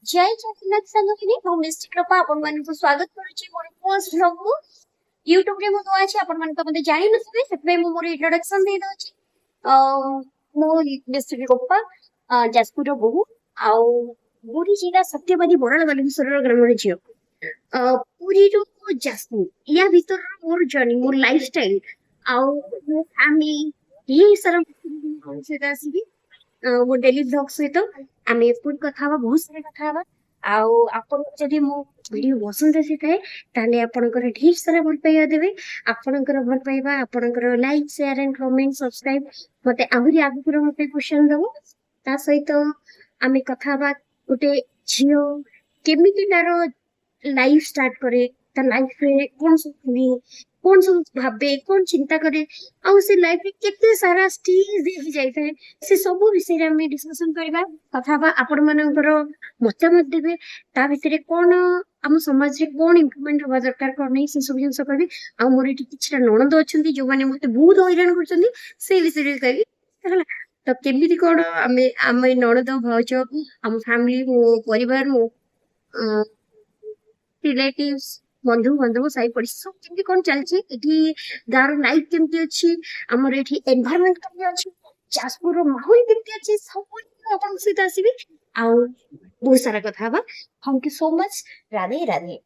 ଜୟ ଜଗନ୍ନାଥ ସାଙ୍ଗମାନେ, ମୁଁ ମିଷ୍ଟିକ ରୂପା ଆପଣମାନଙ୍କୁ ସ୍ୱାଗତ କରୁଛି ମୋର ଫର୍ଷ୍ଟ ଭ୍ଲଗକୁ। ୟୁଟ୍ୟୁବରେ ମୁଁ ନୂଆ ଅଛି, ଆପଣମାନେ ତ ମତେ ଜାଣିନଥିବେ, ସେଥିପାଇଁ ମୁଁ ମୋର ଇଣ୍ଟ୍ରୋଡକ୍ସନ ଦେଇଦଉଛି। ମୁଁ ମିଷ୍ଟିକ ରୂପା, ଯାଜପୁରର ବୋହୂ ଆଉ ପୁରୀ ଜିଲ୍ଲା ସତ୍ୟବାଦୀ ବରାଳ ବାଲୁକେଶ୍ୱର ଗ୍ରାମର ଝିଅ। ପୁରୀରୁ ଯାଜପୁର, ୟା ଭିତରର ମୋର ଜର୍ଣ୍ଣି, ମୋର ଲାଇଫଷ୍ଟାଇଲ ଆଉ ମୋ ଫ୍ୟାମିଲି ଢେର ସାରା ସହିତ ଆସିବି। ମୋ ଡେଲି ବ୍ଲଗ ସହିତ ଆମେ ପୁଣି କଥା ହବା, ବହୁତ ସାରା କଥା ହବା। ଆଉ ଆପଣଙ୍କୁ ଯଦି ମୋ ଭିଡିଓ ପସନ୍ଦ ଆସିଥାଏ, ତାହେଲେ ଆପଣଙ୍କର ଢେର ସାରା ଭଲ ପାଇବା ଦେବେ। ଆପଣଙ୍କର ଭଲ ପାଇବା, ଆପଣଙ୍କର like, share and comment, subscribe ମତେ ଆହୁରି ଆଗକୁ ମତେ ପ୍ରୋତ୍ସାହନ ଦବ। ତା ସହିତ ଆମେ କଥା ହବା, ଗୋଟେ ଝିଅ କେମିତି ତାର ଲାଇଫ ଷ୍ଟାର୍ଟ କରେ, ତା ଲାଇଫରେ କଣ ସବୁ ହୁଏ, କଣ ସବୁ ଭାବେ, କଣ ଚିନ୍ତା କରେ ଆଉ ସେ ଲାଇଫରେ କେତେ ସାରା ଷ୍ଟେଜ ଦେଇକି ଯାଇଥାଏ, ସେ ସବୁ ବିଷୟରେ ଆମେ ଡିସ୍କସନ କରିବା, କଥା ହବା। ଆପଣ ମାନଙ୍କର ମତାମତ ଦେବେ। ତା ଭିତରେ କଣ ଆମ ସମାଜରେ କଣ ଇମ୍ପ୍ରୁଭମେଣ୍ଟ ହବା ଦରକାର, କଣ ନାହିଁ, ସେ ସବୁ ଜିନିଷ କହିବି। ଆଉ ମୋର ଏଠି କିଛିଟା ନଣନ୍ଦ ଅଛନ୍ତି, ଯୋଉମାନେ ମତେ ବହୁତ ହଇରାଣ କରୁଛନ୍ତି, ସେଇ ବିଷୟରେ ବି କହିବି। ହେଲା ତ, କେମିତି କଣ ଆମେ ଆମେ ନଣନ୍ଦ ଭାଉଜ, ଆମ ଫ୍ୟାମିଲି, ମୋ ପରିବାର, ମୋ ରିଲେଟିଭସ, ବନ୍ଧୁ ବାନ୍ଧବ, ସାହି ପଡିଶା ସବୁ କେମିତି କଣ ଚାଲିଛି ଏଠି, ଗାଁର ଲାଇଫ କେମିତି ଅଛି, ଆମର ଏଠି ଏନଭାରମେଣ୍ଟ କେମିତି ଅଛି, ଯାଜପୁରର ମାହୋଲ କେମିତି ଅଛି, ସବୁ ଆପଣଙ୍କ ସହିତ ଆସିବି ଆଉ ବହୁତ ସାରା କଥା ହବା। Thank you so much. Radhe Radhe.